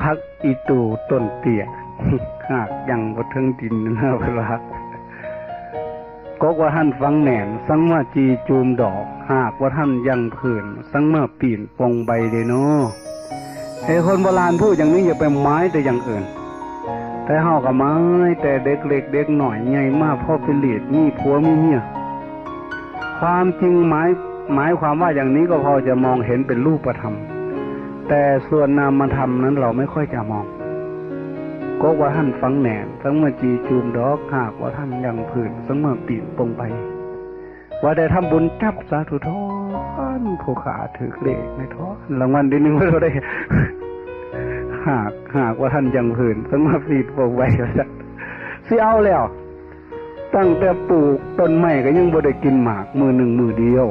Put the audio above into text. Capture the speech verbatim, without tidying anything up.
ผักอีตูต้นเตี้ย หากยังบ่ถึงดินนะเพิ่นว่า กกว่าท่านฝังแน่น สังมาจีจูมดอก หากว่าท่านยังพื้น สังมาปีนปงใบเด้เนาะ ไอ้คนโบราณพูดอย่างนี้อย่าไปหมายแต่อย่างอื่น แต่เฮาก็หมายแต่เด็กเล็กเด็กน้อย ใหญ่มาพอไปเลียดมีผัวมีเมีย ความจริงหมาย หมายความว่าอย่างนี้ก็พอจะมองเห็นเป็นรูปธรรม แต่ส่วนนามธรรมนั้นเราไม่ค่อยจะมอง กกว่าท่านฝังแน่น สังมาจีจูมดอก หากว่าท่านยังพื้น สังมาปีนปงใบ ว่าได้ทำบุญจับสาธุทอนผู้ขาถือเลขในทอนรางวัลที่หนึ่งเราได้ หาก หากว่าท่านยังพื้น สังมาปีนปงใบ ว่าซั่น สิเอาแล้ว ตั้งแต่ปลูกต้นไม้ก็ยังบ่ได้กินหมากมื้อหนึ่งมื้อเดียว